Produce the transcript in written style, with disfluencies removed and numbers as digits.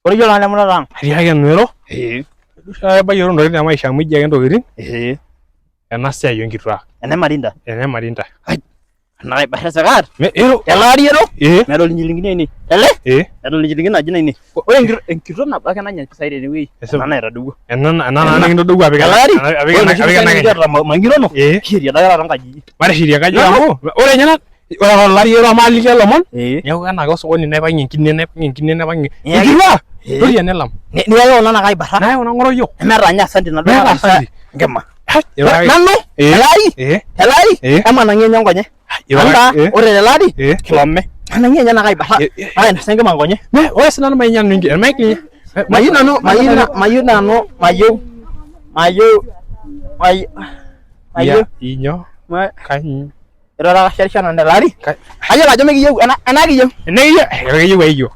Ore iyiolo naa lemurata ang. Atiaki nanu ero. Ee. Ebayie ntokitin te maisha amu iji ake ntokitin. Ee. Ena siai oonkituak. Ene marinda. Ene marinda. Ai. Ena kaibarra sikat. Ero. Tele ari ero. Ee. Medol inchilingini ainei. Tele. Ee. Medol inchilingini naji ainei. Ore enkitok nabo ake nanya mpisai tenewueji. Ena naitadowuo. Ena naa nikintodowuo apik Tele ari. Apik ena kenya. Mangirono. Ee. Kisheria adake taata nkajijik. Matishirie enkaji amu ore ninye ore olari ero maaliki ilomon Ee. neeku ena ake osokoni naipang'ie enkine naipang'ie enkine naipang'ie Niyaki- enkituak Ee. toria nelam Niyaki kuna naa kaibarra. nayau nang'oro yiok Nemeeta ninye asanti naduo Meeta naata asanti. enkima. Hai, iro ake. Nanu Ee. tele ari Ee. tele ari Ee. emanang'i enye nkonyek. Iro Anda ake. Ee. ore tele ari Ee. kilome. Manang'i enye naa kaibarra. Ee, ee. Nainosa enkima nkonyek. Ne, ore sinanu mayieu nanu inki- emaik ninye. Mayieu nanu mayieu mayieu nanu mayieu mayieu mayieu mayieu Ya, inyo ma- kanyi Iroraka sharisha nanu tele ari. Kayiolo ajo mikiyieu ena ena kiyieu. Ene kiyieu, keyieu aiyo.